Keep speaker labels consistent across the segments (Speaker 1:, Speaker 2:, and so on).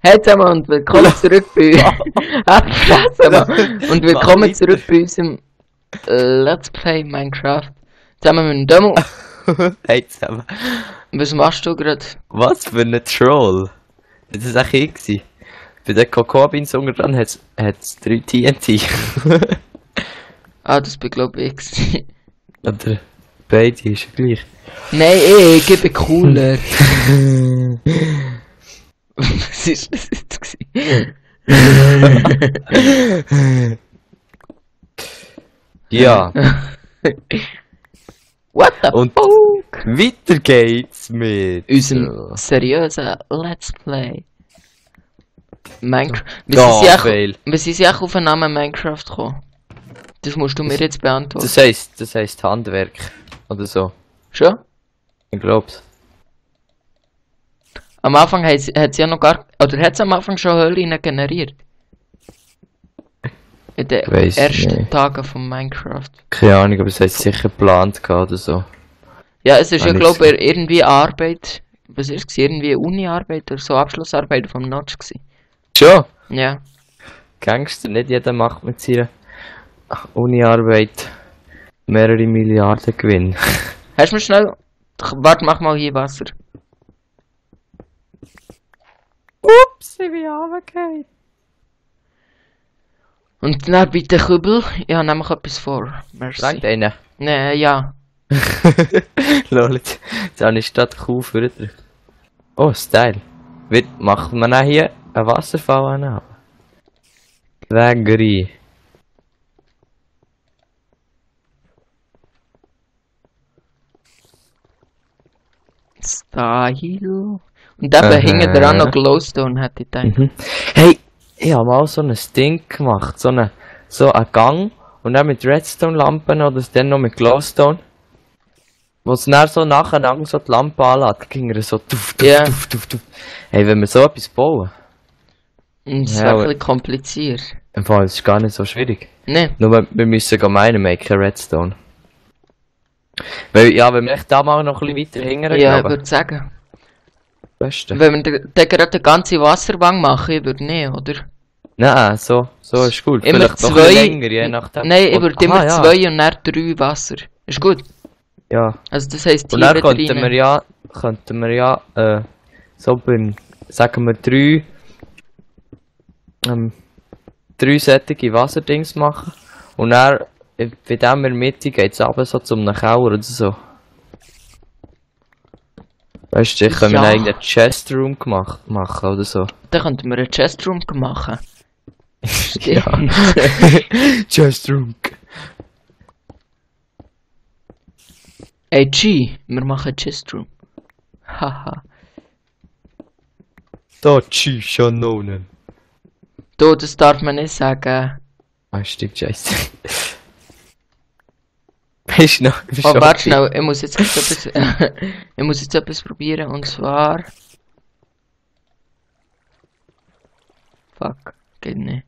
Speaker 1: Hey zusammen und willkommen zurück bei... Fresse, Mann. Und willkommen zurück bei unserem Let's Play Minecraft. Zusammen mit dem Demo.
Speaker 2: Hey zusammen.
Speaker 1: Was machst du gerade?
Speaker 2: Was für ein Troll? Das war echt ich. Bei den Cocoa-Beans unten dran hat es 3 TNT.
Speaker 1: Ah, das bin glaube ich gewesen.
Speaker 2: Oder beide ist ja gleich.
Speaker 1: Nein, ich gebe cooler. Was ist das jetzt gewesen?
Speaker 2: Ja.
Speaker 1: What the
Speaker 2: Und
Speaker 1: fuck?
Speaker 2: weiter geht's mit
Speaker 1: Unserem seriösen Let's Play. Minecraft.
Speaker 2: Fail.
Speaker 1: Wir sind ja auch auf den Namen Minecraft gekommen. Das musst du mir jetzt beantworten.
Speaker 2: Das heisst Handwerk. Oder so.
Speaker 1: Schon?
Speaker 2: Ich glaub's.
Speaker 1: Am Anfang hat es ja noch gar... Oder hat es am Anfang schon Höhlen generiert? In den ersten
Speaker 2: nicht.
Speaker 1: Tagen von Minecraft.
Speaker 2: Keine Ahnung, aber es hat sicher geplant gehabt oder so.
Speaker 1: Ja, es ist ja
Speaker 2: Habe ich
Speaker 1: glaube ich irgendwie Arbeit... Was ist es? Irgendwie Uni-Arbeit oder so Abschlussarbeit vom Notch gewesen.
Speaker 2: Schon?
Speaker 1: Ja.
Speaker 2: Gangster, nicht jeder macht mit seiner Uni-Arbeit mehrere Milliarden Gewinn.
Speaker 1: Hast du mir schnell... Warte, mach mal hier Wasser.
Speaker 2: Ups, ich bin runtergefallen.
Speaker 1: Und dann bitte Kübel. Ich habe nämlich etwas vor. Merci.
Speaker 2: Langt einer.
Speaker 1: Nee, ja.
Speaker 2: Lol, jetzt habe ich statt Kuh vorgedrückt. Oh, Style. Macht man auch hier einen Wasserfall an? Wägerie.
Speaker 1: Style. Und eben hinten dran noch Glowstone, hätte ich gedacht.
Speaker 2: Mhm. Hey, ich habe mal so ein Ding gemacht. So einen Gang. Und dann mit Redstone-Lampen oder dann noch mit Glowstone. Wo es dann so nacheinander so die Lampe anlässt, ging er so tuff. Hey, wenn wir so etwas bauen.
Speaker 1: Das ist
Speaker 2: Ja,
Speaker 1: ein bisschen kompliziert.
Speaker 2: Im Fall, das ist gar nicht so schwierig.
Speaker 1: Ne?
Speaker 2: Nur wir müssen meinen, make Redstone. Weil, ja, wenn wir echt da mal noch ein bisschen weiter hingern,
Speaker 1: Ja, ich würde sagen.
Speaker 2: Beste.
Speaker 1: Wenn wir da gerade eine ganze Wasserbank machen, ich würde nicht, oder?
Speaker 2: Nein, so ist gut.
Speaker 1: Immer
Speaker 2: Vielleicht noch ein
Speaker 1: zwei.
Speaker 2: bisschen länger, je nachdem.
Speaker 1: Nein, ich würde immer
Speaker 2: ja.
Speaker 1: 2 und dann 3 Wasser. Ist gut.
Speaker 2: Ja.
Speaker 1: Also das heisst
Speaker 2: Und
Speaker 1: hier
Speaker 2: dann
Speaker 1: wieder
Speaker 2: könnten wir ja, so beim, sagen wir 3 sättige Wasserdings machen. Und dann, bei dem in der Mitte geht's runter so zum Keller oder so. Weißt du, ich können wir
Speaker 1: Ja.
Speaker 2: irgendeinen Chestroom machen oder so.
Speaker 1: Dann könnten wir einen Chestruum machen.
Speaker 2: Ja. Chestroom.
Speaker 1: Ey G, wir machen Chestruum. Haha.
Speaker 2: Da Chishanonen.
Speaker 1: Du, das darf man nicht sagen.
Speaker 2: Ah, stimmt, scheiße. Weißt du noch?
Speaker 1: Oh, warte schnell, ich muss jetzt etwas, ich muss jetzt etwas probieren und zwar... Fuck, geht nicht.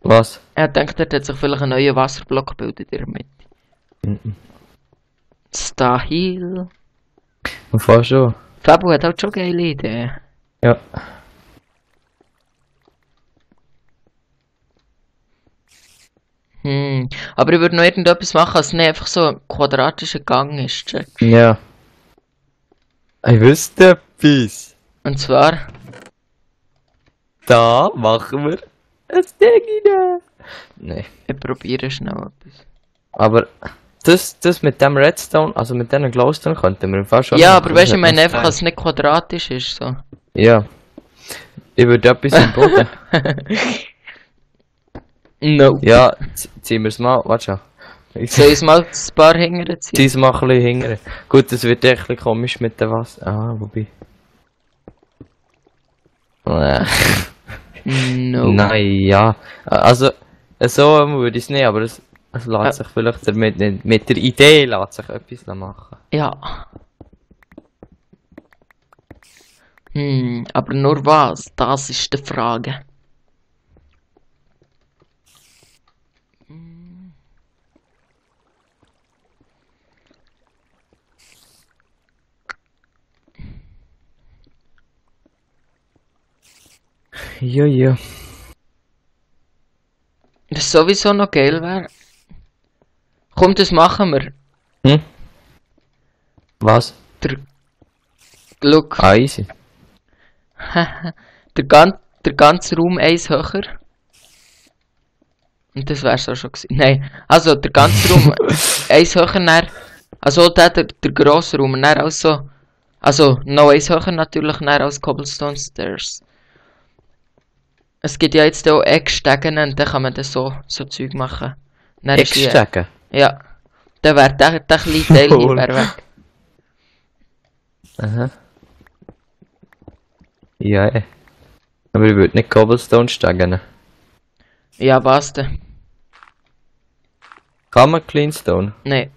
Speaker 2: Was?
Speaker 1: Er denkt, er hat sich vielleicht einen neuen Wasserblock gebildet in der Mitte.
Speaker 2: Mhm.
Speaker 1: Stahil.
Speaker 2: Und vorher schon.
Speaker 1: Fabu hat halt schon geile Ideen.
Speaker 2: Ja.
Speaker 1: Aber ich würde noch irgendetwas machen, als nicht einfach so ein quadratischer Gang ist, check.
Speaker 2: Ja. Ich wüsste etwas.
Speaker 1: Und zwar...
Speaker 2: Da machen wir ein Ding rein. Nee.
Speaker 1: Ich probiere schnell etwas.
Speaker 2: Aber das mit dem Redstone, also mit dem Glowstone, könnten wir fast schon.
Speaker 1: Ja,
Speaker 2: machen.
Speaker 1: aber weißt du, ich
Speaker 2: Das
Speaker 1: meine
Speaker 2: hat
Speaker 1: einfach,
Speaker 2: noch
Speaker 1: dass es nicht quadratisch ist, so.
Speaker 2: Ja. Ich würde etwas im Boden.
Speaker 1: No.
Speaker 2: Ja, ziehen wir es mal. Warte schon.
Speaker 1: Soll ich es mal ein paar Hängen ziehen?
Speaker 2: Diesmal ein bisschen hingern. Gut, das wird echt ein bisschen komisch mit dem Wasser. Ah, wobei.
Speaker 1: No.
Speaker 2: Nein, ja. Also, so würde ich es nicht, aber es lässt sich vielleicht damit nicht. Mit der Idee lässt sich etwas machen.
Speaker 1: Ja. Aber nur was? Das ist die Frage.
Speaker 2: Ja.
Speaker 1: Das sowieso noch geil wäre. Komm, das machen wir.
Speaker 2: Hm? Was?
Speaker 1: Look.
Speaker 2: Ah, easy.
Speaker 1: der ganze Raum eins höher. Und das wär's auch schon gewesen. Nein, also der ganze Raum eins höher, dann, also der grosse Raum, dann auch so, also noch eins höher natürlich, dann als Cobblestone Stairs. Es gibt ja jetzt auch Eckstegen und dann kann man das so Zeug machen.
Speaker 2: Eckstegen?
Speaker 1: Ja. Dann wäre der kleine Teil hier wär weg.
Speaker 2: Aha. Ja, aber ich würde nicht Cobblestone steigen.
Speaker 1: Ja, was denn?
Speaker 2: Kann man Cleanstone?
Speaker 1: Nein.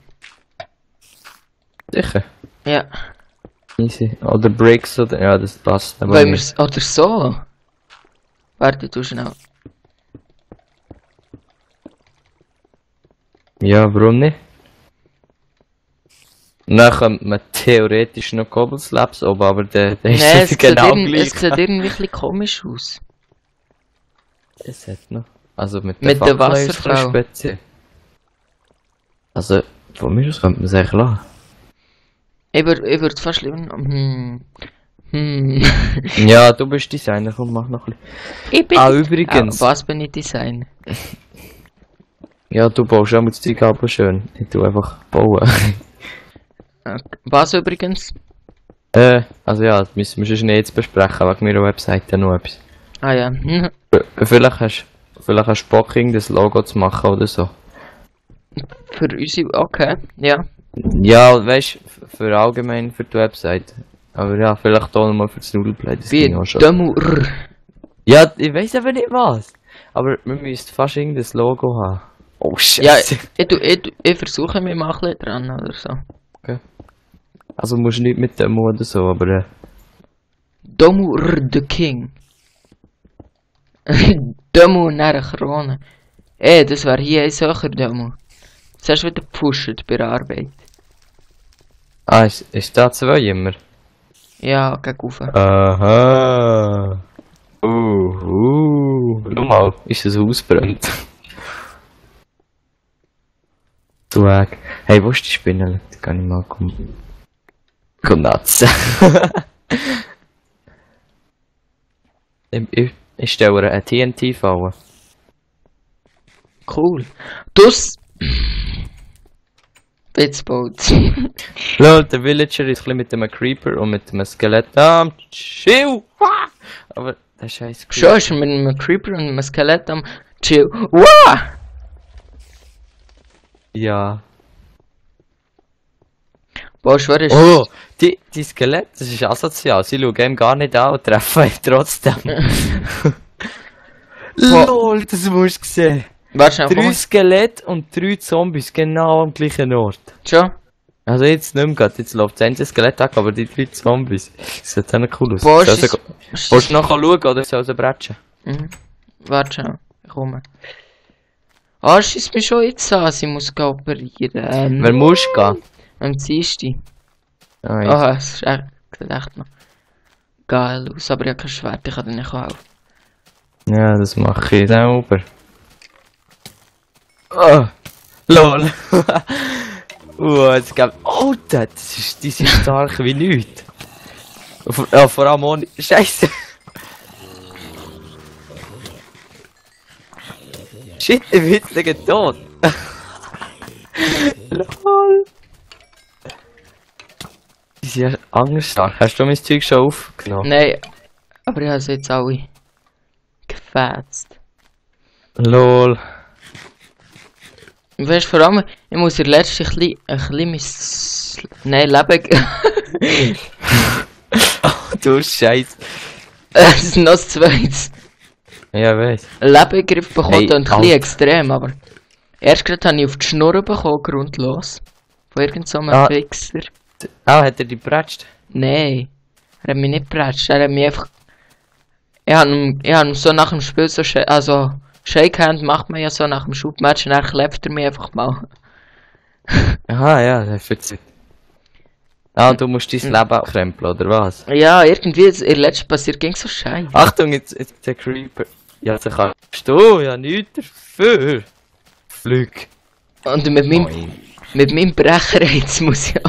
Speaker 2: Sicher?
Speaker 1: Ja.
Speaker 2: Easy. Oder Bricks oder... Ja, das passt. Aber
Speaker 1: Weil
Speaker 2: nicht.
Speaker 1: wir oder so. Warte, du schnell.
Speaker 2: Ja, warum nicht? Und dann könnte man theoretisch noch Cobbleslabs oben, aber der ist
Speaker 1: Nein, es
Speaker 2: genau
Speaker 1: es
Speaker 2: gleich.
Speaker 1: sieht irgendwie ein bisschen komisch aus.
Speaker 2: Es hat noch. Also mit
Speaker 1: Mit
Speaker 2: Fackel
Speaker 1: der
Speaker 2: ist es ein
Speaker 1: Wasserfrau.
Speaker 2: speziell. Also, von mir aus könnte man es eigentlich lassen.
Speaker 1: Ich würd fast lieber...
Speaker 2: Ja, du bist Designer, komm, mach noch ein bisschen.
Speaker 1: Ich bin...
Speaker 2: Übrigens.
Speaker 1: Was bin ich Designer?
Speaker 2: Ja, du baust auch mit das Zeug aber schön. Ich tu einfach bauen.
Speaker 1: Was übrigens?
Speaker 2: Also ja, das müssen wir schon nicht jetzt besprechen, wegen meiner Webseite noch etwas.
Speaker 1: Ah ja.
Speaker 2: Vielleicht hast du Bock, das Logo zu machen oder so.
Speaker 1: Für unsere... Okay, ja.
Speaker 2: Ja, weißt du, für allgemein für die Webseite. Aber ja, vielleicht auch nochmal für das Nudelplay, das
Speaker 1: Wie
Speaker 2: ging auch schon.
Speaker 1: Demo...
Speaker 2: Ja, ich weiß aber nicht was. Aber wir müssen fast irgendein Logo haben. Oh
Speaker 1: Ja,
Speaker 2: Scheiße.
Speaker 1: ich versuche mich mal ein bisschen dran oder so.
Speaker 2: Also musst du nicht mit Demo oder so, aber
Speaker 1: Demo the King. Demo nach der Krone. Das wäre hier ein höher Demo. Das hast du wieder gepusht bei der Arbeit.
Speaker 2: Ah, ist da 2 immer?
Speaker 1: Ja, geh rauf.
Speaker 2: Aha. Schau mal, ist das Haus brennt. Du hey, wo ist die Spinne? Da kann ich mal kommen. Natzen. ich stelle eine TNT-Falle.
Speaker 1: Cool. Dus... Blitzboot.
Speaker 2: Lol, der Villager ist ein bisschen mit einem Creeper und mit einem Skelett. Chill! Aber der scheiß
Speaker 1: Schon ist er mit einem Creeper und einem Skelett am Chill. Wow!
Speaker 2: Ja.
Speaker 1: Boah, schwer ist...
Speaker 2: Oh, die Skelett, das ist asozial. Sie schauen ihm gar nicht an und treffen ihn trotzdem. Lol, das musst du sehen.
Speaker 1: Warte schnell,
Speaker 2: 3 Skelette und 3 Zombies genau am gleichen Ort.
Speaker 1: Schon?
Speaker 2: Also jetzt nicht mehr, grad, jetzt läuft das eine Skelett weg, aber die 3 Zombies. Das sieht auch cool aus.
Speaker 1: Boah,
Speaker 2: Willst du nachher schauen oder soll sie bretschen?
Speaker 1: Warte schnell, ich komme. Ah, schießt mich schon jetzt an, sie muss operieren.
Speaker 2: Wer muss gehen?
Speaker 1: Am Dienstag.
Speaker 2: Ah, ja.
Speaker 1: Ah, es ist echt noch geil aus, aber ich habe kein Schwert, ich kann dir nicht helfen.
Speaker 2: Ja, das mache ich selber. Oh, lol. Jetzt gab... Oh, die sind stark wie nichts. Ja, vor allem ohne... Scheiße. Shit, ich bin jetzt nicht tot. Lol. Die sind ja angststark. Hast du mein Zeug schon aufgenommen?
Speaker 1: Nein, aber ich habe sie jetzt alle gefetzt.
Speaker 2: Lol.
Speaker 1: Und weißt, vor allem, ich muss ihr letztens ein bisschen mein... Nein, Leben...
Speaker 2: Oh, du Scheiß.
Speaker 1: Das ist noch das Zweites.
Speaker 2: Ja, weiss.
Speaker 1: Lebengriff bekommen
Speaker 2: Hey,
Speaker 1: und ein bisschen
Speaker 2: Alter.
Speaker 1: extrem, aber... Erst gerade habe ich auf die Schnur bekommen, grundlos. Von irgendeinem
Speaker 2: Ah.
Speaker 1: Fixer.
Speaker 2: Ah, hat er die gepratscht?
Speaker 1: Nein. Er hat mich nicht gepratscht, er hat mich einfach... Ich hab ihm so nach dem Spiel so... Also... Shakehand macht man ja so nach dem Schubmatch und dann klebt er mich einfach mal.
Speaker 2: Aha, ja, das ist witzig. Ah, du musst dein Leben abkrempeln, oder was?
Speaker 1: Ja, irgendwie, in der letzten passiert ging so scheiße.
Speaker 2: Achtung, jetzt der Creeper. Ja, so kannst du ja nichts dafür. Flüg.
Speaker 1: Und mit meinem Brecher jetzt muss ich ja...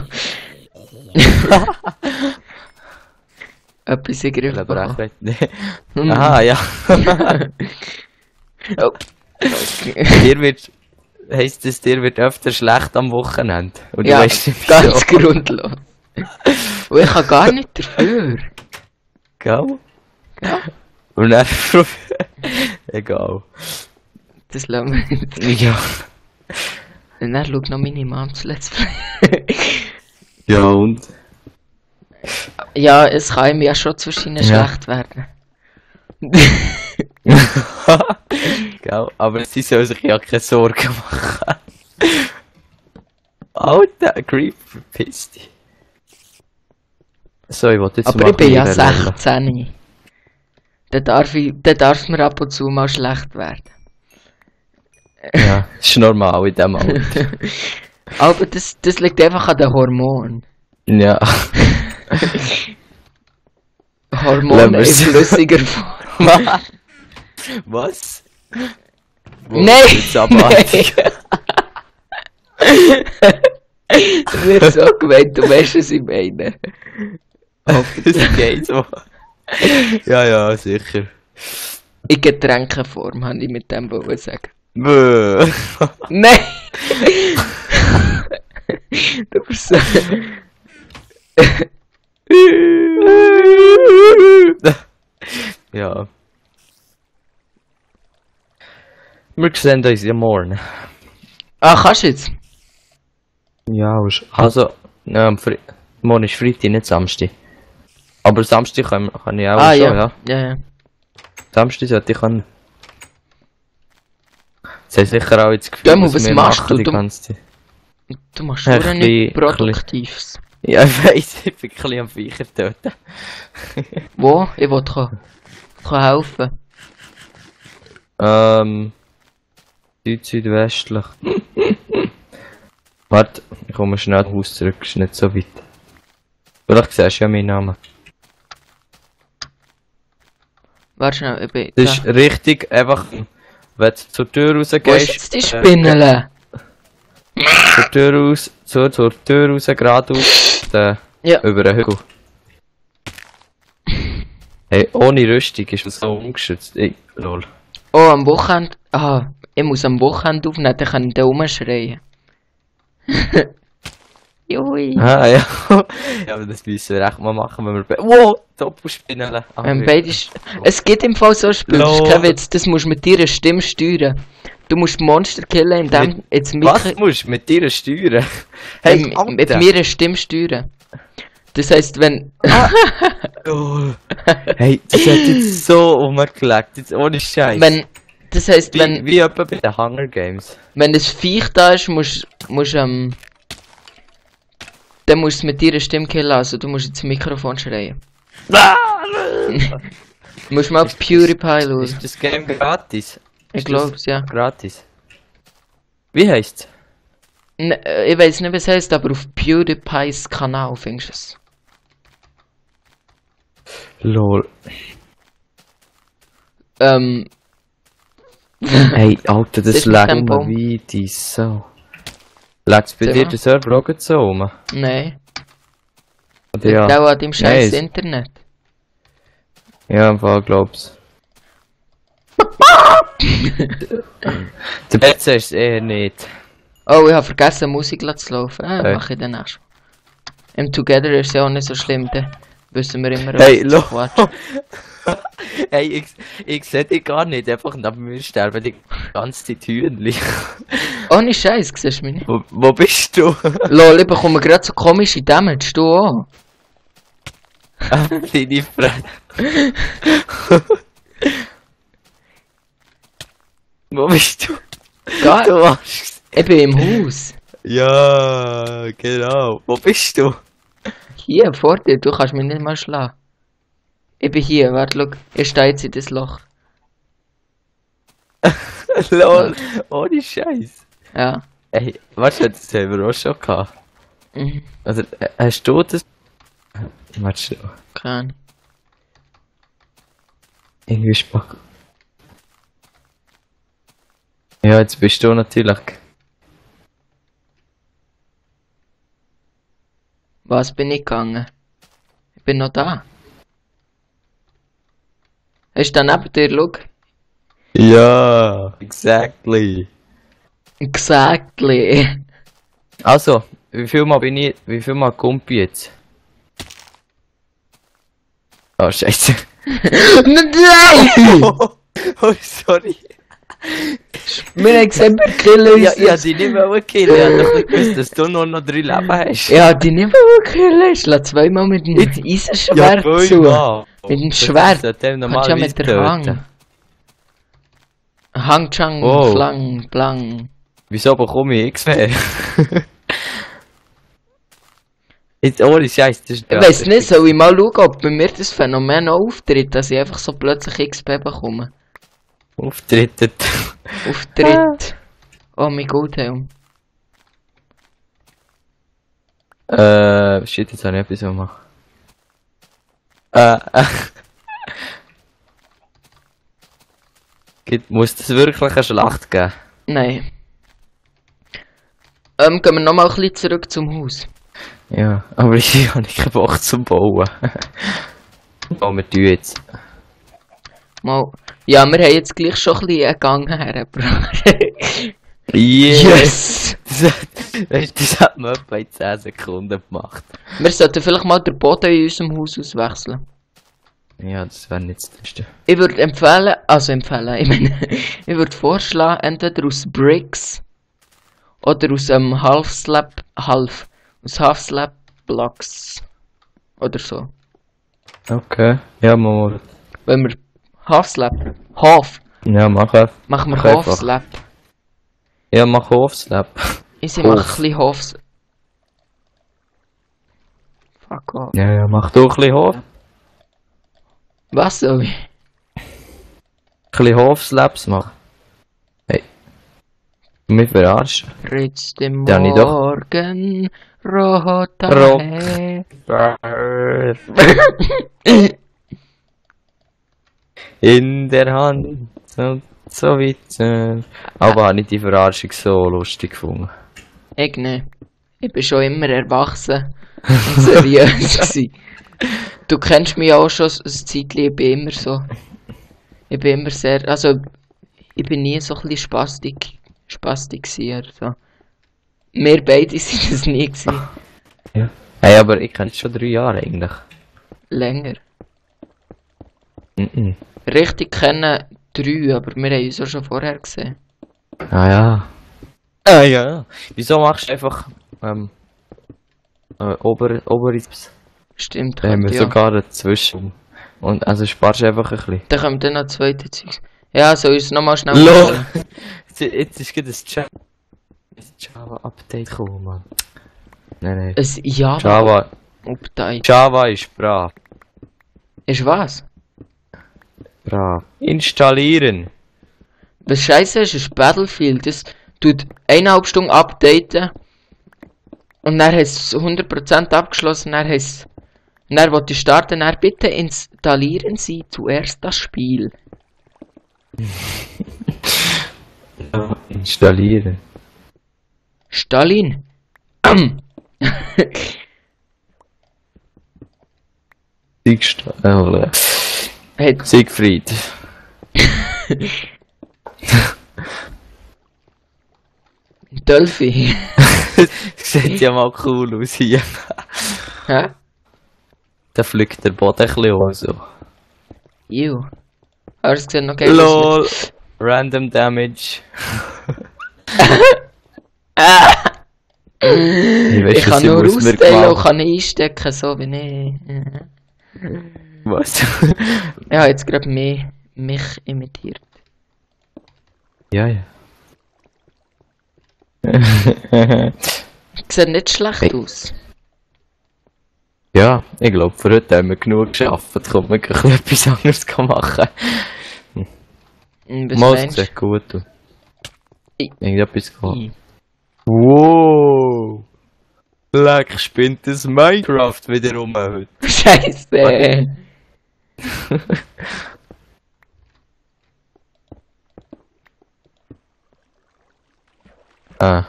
Speaker 1: Etwas in den Griff
Speaker 2: Der
Speaker 1: bekommen.
Speaker 2: Brecher. Nee. Aha, ja.
Speaker 1: Oh.
Speaker 2: Heisst es, dir wird öfter schlecht am Wochenende? Und
Speaker 1: Ja,
Speaker 2: du weißt nicht
Speaker 1: ganz grundlos. Und ich kann gar nicht dafür.
Speaker 2: Gell?
Speaker 1: Ja.
Speaker 2: Und dann... Egal.
Speaker 1: Das lassen wir nicht.
Speaker 2: Ja.
Speaker 1: Und dann schaut noch meine Mom das Let's Play.
Speaker 2: Ja, und?
Speaker 1: Ja, es kann ihm ja schon zwischen ihnen
Speaker 2: Ja.
Speaker 1: schlecht werden.
Speaker 2: Gell? Aber sie soll sich ja keine Sorgen machen. Alter, Creep, verpiss dich. So, ich wollte jetzt
Speaker 1: Aber
Speaker 2: mal
Speaker 1: ich bin ja
Speaker 2: ein bisschen
Speaker 1: 16. Dann darf mir ab und zu mal schlecht werden.
Speaker 2: Ja, ist normal in dem Alter.
Speaker 1: Aber das liegt einfach an den Hormonen.
Speaker 2: Ja.
Speaker 1: Hormone in
Speaker 2: Lass mir's.
Speaker 1: flüssiger Form.
Speaker 2: Was?
Speaker 1: Nein!
Speaker 2: Jetzt aber
Speaker 1: Das wird so gemeint, du weißt, was ich meine.
Speaker 2: das geht so. Ja, ja, sicher.
Speaker 1: In Getränkeform, habe ich mit dem wollen sagen.
Speaker 2: Bäh.
Speaker 1: Nein! Du bist so...
Speaker 2: Ja. Wir sehen uns ja morgen.
Speaker 1: Ah, kannst du jetzt?
Speaker 2: Ja, also, morgen ist Freitag, nicht Samstag. Aber Samstag kann ich auch
Speaker 1: Ah,
Speaker 2: schon,
Speaker 1: ja.
Speaker 2: ja.
Speaker 1: Ja.
Speaker 2: Samstag sollte ich können. Sie haben sicher auch jetzt das Gefühl,
Speaker 1: Dömmel,
Speaker 2: dass
Speaker 1: was
Speaker 2: wir
Speaker 1: machst
Speaker 2: machen
Speaker 1: du?
Speaker 2: die ganze Zeit.
Speaker 1: Du machst
Speaker 2: Ein
Speaker 1: schon nicht
Speaker 2: bisschen-
Speaker 1: Produktives.
Speaker 2: Ja, ich weiss, ich bin ein bisschen am Viecher töten.
Speaker 1: Wo? Ich will kann helfen.
Speaker 2: Südwestlich. Warte, ich komme schnell ins Haus zurück, ist nicht so weit. Vielleicht siehst du ja meinen Namen.
Speaker 1: Warte schnell, ich bin...
Speaker 2: Das ist richtig, einfach, wenn du zur Tür
Speaker 1: Wo ist
Speaker 2: rausgehst.
Speaker 1: jetzt die Spinnele?
Speaker 2: Zur Tür raus, zur Tür raus, geradeaus, dann
Speaker 1: Ja.
Speaker 2: über den Hügel. Hey, ohne Rüstung ist das so ungeschützt. Ey, lol.
Speaker 1: Oh, am Wochenende... Ah, ich muss am Wochenende aufnehmen, dann kann ich da rumschreien. Jui.
Speaker 2: Ah, ja. Ja, aber das müssen wir echt mal machen, wenn wir... Wow, Doppelspinnele. Ah,
Speaker 1: Beide es gibt im Fall so ein Spiel, das ist kein
Speaker 2: Lol.
Speaker 1: Witz, das musst du mit deiner Stimme steuern. Du musst Monster killen, indem jetzt
Speaker 2: Was musst du mit dir steuern? Hey,
Speaker 1: mit
Speaker 2: Alter.
Speaker 1: mir eine Stimme steuern. Das heisst, wenn...
Speaker 2: Oh. Hey, das hat jetzt so umgelegt, jetzt ohne Scheiß.
Speaker 1: wenn das heisst, wenn,
Speaker 2: Wie etwa bei den Hunger Games.
Speaker 1: wenn das Viech da ist, dann musst du es mit deiner Stimme killen, also du musst ins Mikrofon schreien. Du musst mal auf PewDiePie schauen.
Speaker 2: Ist das Game gratis?
Speaker 1: Ich glaub's, ja.
Speaker 2: Gratis. Wie heisst's?
Speaker 1: Ich weiß nicht, was es heisst, aber auf PewDiePies Kanal findest du es.
Speaker 2: Lol.
Speaker 1: Hey,
Speaker 2: Alter, das
Speaker 1: Das mit
Speaker 2: lag
Speaker 1: dem Baum.
Speaker 2: wie die so. Lag's bei
Speaker 1: Sag
Speaker 2: dir
Speaker 1: mal.
Speaker 2: der Server auch so rum?
Speaker 1: nein.
Speaker 2: Oder ja?
Speaker 1: Genau an deinem scheiß
Speaker 2: Nein,
Speaker 1: Internet.
Speaker 2: Ja, im Fall glaub's. Der PC ist eher nicht.
Speaker 1: Oh, ich habe vergessen, Musik zu laufen. Ah,
Speaker 2: Hey.
Speaker 1: mach ich dann auch. Im Together ist ja auch nicht so schlimm, dann wissen wir immer,
Speaker 2: Hey,
Speaker 1: was
Speaker 2: lo.
Speaker 1: Quatsch.
Speaker 2: Hey, ich seh dich gar nicht, einfach neben mir sterben die ganze Zeit Hühnchen.
Speaker 1: Ohne Scheiß, siehst du mich nicht.
Speaker 2: Wo bist du?
Speaker 1: Lol, ich bekomme gerade so komische Damage, du auch.
Speaker 2: Deine Fresse. Wo bist du?
Speaker 1: Gar,
Speaker 2: Du Arsch.
Speaker 1: ich bin im Haus.
Speaker 2: Ja, genau. Wo bist du?
Speaker 1: Hier, vor dir, du kannst mich nicht mal schlagen. Ich bin hier, warte, schau, ich stehe jetzt in das Loch.
Speaker 2: Lol, ohne Scheiß.
Speaker 1: Ja.
Speaker 2: Ey, warte, das haben wir auch schon gehabt.
Speaker 1: Mhm.
Speaker 2: Also, hast du das? Warte schon.
Speaker 1: Keine Ahnung.
Speaker 2: Irgendwie Spack. Ja, jetzt bist du natürlich.
Speaker 1: Was bin ich gegangen? Ich bin noch da. Hast du da neben dir, schau?
Speaker 2: Ja, exactly.
Speaker 1: Exactly.
Speaker 2: Also, wie viel Mal Kumpi jetzt? Oh, Scheiße.
Speaker 1: Nein!
Speaker 2: Oh, sorry.
Speaker 1: Wir haben gesehen, wir killen uns.
Speaker 2: Ja, die nicht mehr killen. Ich hab doch nicht gewusst, dass du nur noch 3 Leben hast.
Speaker 1: Ja, die nicht mehr killen. Lass zweimal mit dem Eisenschwert zu. Mit dem Schwert. Kannst ja mit der Hang. Hang, Chang,
Speaker 2: Oh.
Speaker 1: Flang, Blang.
Speaker 2: Wieso bekomme ich XP? Jetzt ohne Scheiß, das ist
Speaker 1: Ich weiss nicht, soll ich mal schauen, ob bei mir das Phänomen auch auftritt, dass ich einfach so plötzlich XP bekomme.
Speaker 2: Auftritt.
Speaker 1: Auftritt. Oh mein Goldhelm.
Speaker 2: Shit, jetzt habe ich etwas gemacht. Muss das wirklich eine Schlacht geben?
Speaker 1: Nein. Gehen wir nochmal ein bisschen zurück zum Haus.
Speaker 2: Ja, aber ich habe nicht keinen Bock zum Bauen. Oh, wir tun jetzt.
Speaker 1: Mal. Ja, wir haben jetzt gleich schon ein bisschen einen Gang hergebracht.
Speaker 2: Yes! Das hat man etwa in 10 Sekunden gemacht.
Speaker 1: Wir sollten vielleicht mal den Boden in unserem Haus auswechseln.
Speaker 2: Ja, das wäre nicht das Beste.
Speaker 1: Ich würde empfehlen, ich meine, ich würde vorschlagen, entweder aus Bricks oder aus einem aus Half-Slab Blocks oder so.
Speaker 2: Okay, ja, mal.
Speaker 1: Wenn wir Half-Slab,
Speaker 2: Ja,
Speaker 1: machen wir
Speaker 2: Mach einfach.
Speaker 1: Half-Slab.
Speaker 2: Ja, mach Half-Slab.
Speaker 1: Ich mache ein bisschen Half. Fuck off.
Speaker 2: Ja, mach du ein bisschen Half.
Speaker 1: Was soll ich?
Speaker 2: Ein bisschen Half-Slabs machen. Hey. Mich verarschen.
Speaker 1: Ritz dem
Speaker 2: Ja, nicht doch.
Speaker 1: Morgen, roter
Speaker 2: Rock.
Speaker 1: Hä?
Speaker 2: In der Hand. So weit. Aber habe ich die Verarschung so lustig gefunden.
Speaker 1: Ich nicht. Ich bin schon immer erwachsen und seriös gewesen. Du kennst mich auch schon ein Zeitchen, ich bin immer so. Ich bin immer sehr, also ich bin nie so ein bisschen spastig gewesen, also. Wir beide sind es nie gewesen.
Speaker 2: Ja. Hey, aber ich kenne es schon 3 Jahre eigentlich.
Speaker 1: Länger.
Speaker 2: Mhm.
Speaker 1: Richtig kennen 3, aber wir haben uns auch schon vorher gesehen.
Speaker 2: Ah ja. Ah ja. Wieso machst du einfach Oberis?
Speaker 1: Stimmt,
Speaker 2: Da haben wir
Speaker 1: könnte ja.
Speaker 2: sogar dazwischen. Und also sparst du einfach ein bisschen.
Speaker 1: Dann kommt dann noch zweite Zeug. Ja, soll ich es nochmal schnell
Speaker 2: LOL!
Speaker 1: machen?
Speaker 2: Jetzt ist gerade ein Java-Update gekommen, Mann. Nein.
Speaker 1: Ein Java Update.
Speaker 2: Java ist brav.
Speaker 1: Ist was?
Speaker 2: Brav. Installieren.
Speaker 1: Was scheiße ist Battlefield. Das tut 1,5 Stunden updaten. Und dann hat es 100% abgeschlossen. Dann wollte ich starten. Dann bitte installieren Sie zuerst das Spiel.
Speaker 2: Ja, installieren.
Speaker 1: Stalin. Hey,
Speaker 2: Siegfried.
Speaker 1: Dolphy.
Speaker 2: Sieht ja mal cool aus hier.
Speaker 1: Hä?
Speaker 2: Da fliegt der Boden ein bisschen um so.
Speaker 1: Ew. Aber es sieht noch geil aus.
Speaker 2: LOL. Random Damage.
Speaker 1: Ich kann nur austeilen und kann nicht einstecken, so wie ich.
Speaker 2: Was?
Speaker 1: Ja, jetzt gerade mich imitiert.
Speaker 2: Ja.
Speaker 1: Sieht nicht schlecht aus.
Speaker 2: Ja, ich glaube, für heute haben wir genug geschafft. Kommt man kann etwas anderes machen.
Speaker 1: Was
Speaker 2: Mal, es
Speaker 1: meinst du?
Speaker 2: sieht gut aus.
Speaker 1: Ich-
Speaker 2: Irgendetwas geht.
Speaker 1: Ich-
Speaker 2: Wow! Leck, spinnt das Minecraft wieder rum heute.
Speaker 1: Scheiße.
Speaker 2: Ah.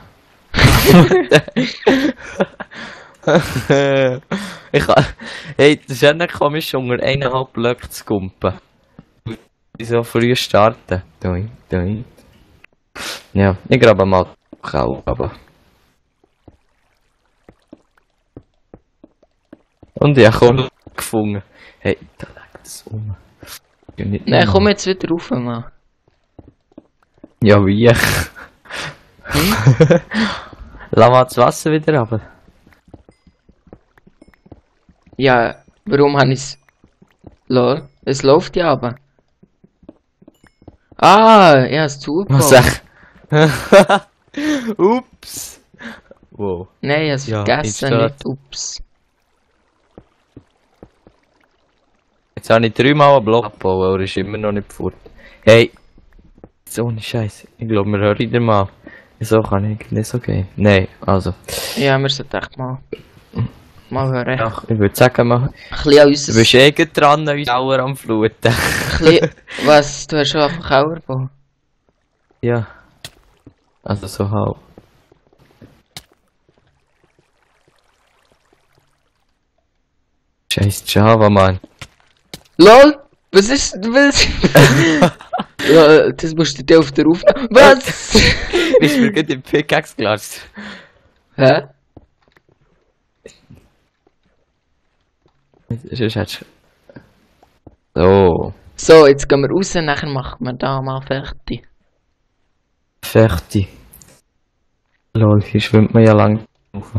Speaker 2: Hey, das ist ja nicht komisch, unter 1,5 Blöcke zu kumpen. So früh starten. Doi. Ja, ich grabe mal Kau, aber. Und ich habe gefunden. Hey, da liegt es um.
Speaker 1: Nein, komm jetzt wieder rauf, Mann.
Speaker 2: Ja, wie? Lass mal das Wasser wieder runter.
Speaker 1: Ja, warum habe ich's? Lol, es läuft ja aber. Ah, ja, es zugebaut.
Speaker 2: Was sag? Ups. Wow.
Speaker 1: Nein, ich hab's
Speaker 2: Ja,
Speaker 1: vergessen,
Speaker 2: jetzt
Speaker 1: nicht ups.
Speaker 2: Jetzt habe ich 3-mal einen Block gebaut, aber er ist immer noch nicht fort. Hey! So ohne Scheiß. Ich glaube, wir hören wieder mal. Wieso kann ich nicht so gehen? Nein, also.
Speaker 1: Ja, wir sollten echt mal hören.
Speaker 2: Ach, ich würde sagen, mal.
Speaker 1: Ein bisschen an
Speaker 2: Du
Speaker 1: unser...
Speaker 2: bist eh gerade dran, uns Auer am Fluten.
Speaker 1: Was? Du hast schon einfach Kauer gebaut?
Speaker 2: Ja. Also so halb. Scheiß Java, Mann.
Speaker 1: LOL! Was ist... Was? Ja, das musst du dir auf der Aufnahme... Was?
Speaker 2: Bist mir gerade im Pickaxe gelassen.
Speaker 1: Hä?
Speaker 2: Sonst hättest so.
Speaker 1: So, jetzt gehen wir raus, nachher machen wir da mal fertig.
Speaker 2: Fertig. Lol, hier schwimmt man ja lang rauf.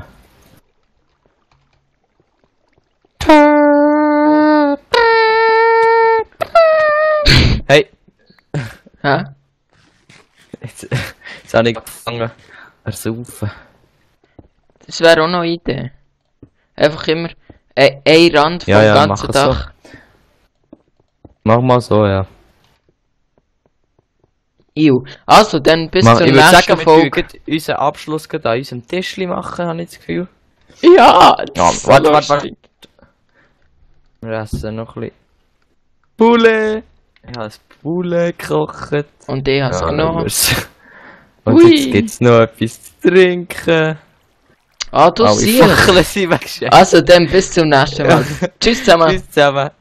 Speaker 2: Hey!
Speaker 1: Hä?
Speaker 2: Jetzt habe ich angefangen ersaufen.
Speaker 1: Das wäre auch noch eine Idee. Einfach immer ein Rand vom
Speaker 2: Ja, ja,
Speaker 1: ganzen
Speaker 2: mach es
Speaker 1: Dach.
Speaker 2: Mach mal so, ja.
Speaker 1: Iu. Also, dann bis
Speaker 2: Ich
Speaker 1: zur
Speaker 2: würde
Speaker 1: nächsten
Speaker 2: sagen, wir
Speaker 1: Folge.
Speaker 2: können unseren Abschluss gerade an unserem Tischli machen, habe ich das Gefühl.
Speaker 1: Ja,
Speaker 2: Ja,
Speaker 1: das ist so
Speaker 2: warte.
Speaker 1: lustig.
Speaker 2: Wir essen noch ein bisschen Poulet. Ich habe das Poulet gekocht.
Speaker 1: Und ich habe es genommen.
Speaker 2: Und
Speaker 1: Hui.
Speaker 2: jetzt gibt es noch etwas zu trinken.
Speaker 1: Ah, du
Speaker 2: Alle
Speaker 1: siehst.
Speaker 2: Fackeln sind weggeschickt.
Speaker 1: Also, dann bis zum nächsten Mal. Tschüss zusammen.
Speaker 2: Tschüss zusammen.